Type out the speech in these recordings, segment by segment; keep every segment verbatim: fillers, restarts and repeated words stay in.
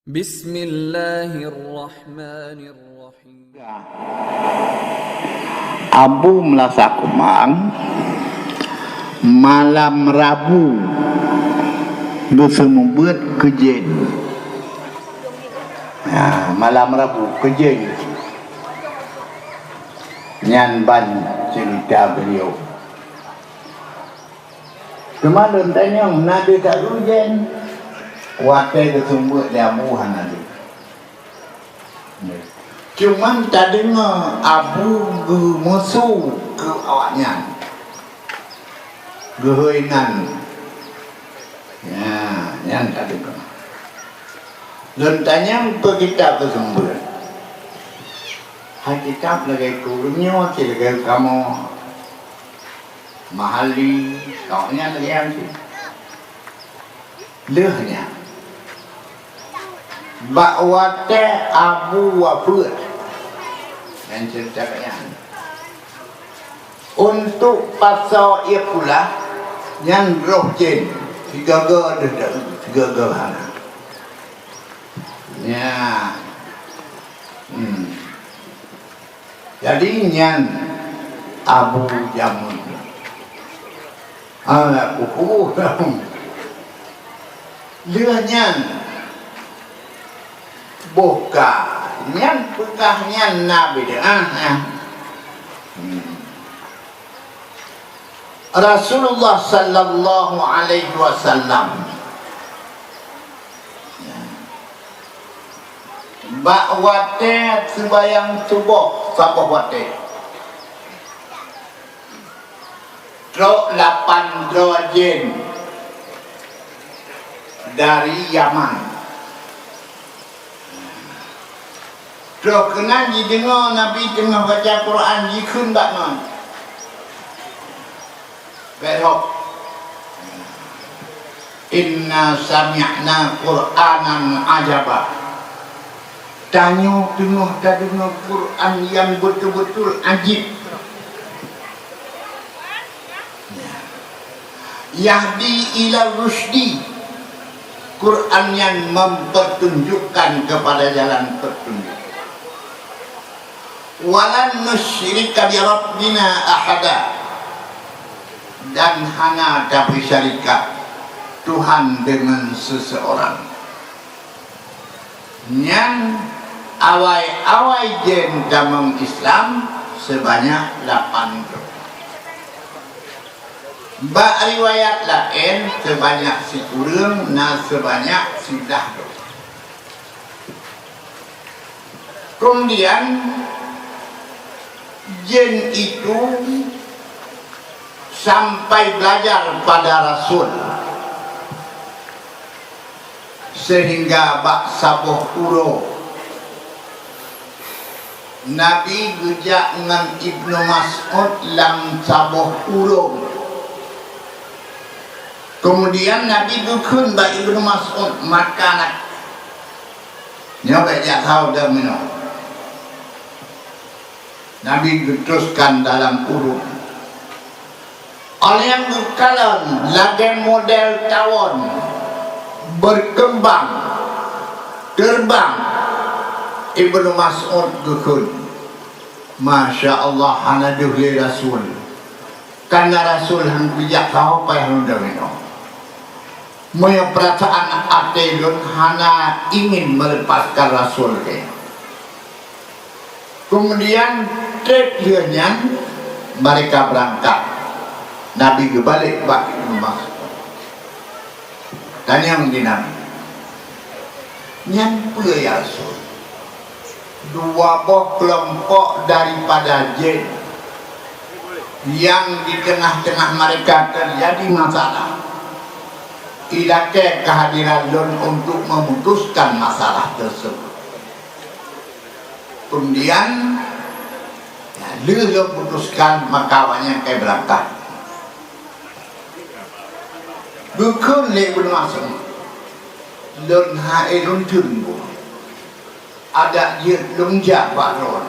Bismillahirrahmanirrahim. Abu Meulasa Kumang malam Rabu geuseumeubeuet keu jén. Ha, malam Rabu keu jén. Nyan ban ceurita beuliau. Teuma lôn tanyong, na deuh that ujeuen? Watée geuseumeubeuet lé Abu hana deuh. Cuman tadeungoe Abu geumeusu keu awaknyan. Geuhôi nan. Nya, nyan tadeungoe. Lôn tanyong peue kitab geuseumeubeuet. Hai kitab lagée keu ureuëng nyoe, cit lagée kamoe. Mahali, kok nyan lagée nyan cit. Lheueh nyan, bak watée Abu wafeuet, nyan ceurita nyan. Untuk pasoe ié pula, nyan roh jén, sigoe-goe deuh, sigoe-goe hana. Nyan. Hmm. Jadi nyan Abu Jamun. Ah, kuku. Lheueh nyan boh ka, nyan peugah nyan na bid'ah, ah. Hmm. Rasulullah sallallahu alaihi wasallam bak watée seubayang suboh saboh watée, trok lapan droe jén dari Yaman. Troh keunan jideungoe Nabi teungoh baca Quran, jikheun bak ngon, "Bék rhok! Inna sami'na Qur'anan ajaba." Tanyoe teungoh tadeungoe Quran nyang beutôi-beutôi ajib. Yahdi ila rusydi. Quran nyan mempertunjukkan kepada jalan petunjuk. "Walan nusyrika bi rabbina ahada." Dan hana tabri syarikat Tuhan dengan seseorang. Nyan awai-awai jén tamong Islam seubanyak lapan droe. Bak riwayat laén seubanyak sikureueng na seubanyak siblaih droe. Kemudian jén itu sampai belajar pada Rasul, sehingga bak saboh uroe Nabi geujak ngon Ibnu Mas'ud lam saboh ureuëng. Kemudian Nabi geukheun bak Ibnu Mas'ud, "Makanak." Nyoe bék jak saho dan meunoe. Nabi geuteruskan dalam ureuëng. Óh lheueh nyan geukalon lagée model tawon, berkembang, terbang. Ibnu Mas'ud geukheun, "Masya Allah, hana deuh lé Rasul. Karena Rasul han geujak saho payah lôn deungoe." Meunyoe peurasaan até lôn hana ingin meuleupaskan Rasul lé. Keumudian, treb lheueh nyan, mereka beurangkat. Nabi geubalek bak Ibnu Mas'ud. Tanyong di Nabi, "Nyan peue, ya Rasul?" Dua boh keulompok daripada jén nyang di teungoh-teungoh mereka teujadi masalah. Ilakée keuhadiran lôn untuk memutuskan masalah tersebut. Keumudian, lheueh lôn putuskan, maka awaknyan ka beurangkat. Geukheun lé Ibnu Mas'ud, "Lôn hai lôn teun bu." Adak jeuet lôn jak bak droe.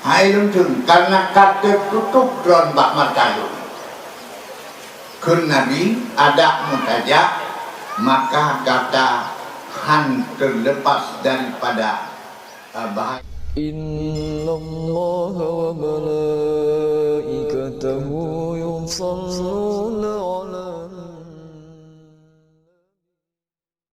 Hai lôn teun, kareuna ka teututob droe bak mata lôn. Kheun Nabi, adak meutajak, maka gata Han terlepas daripada, eh, bahaya. إن الله وملائكته يصلون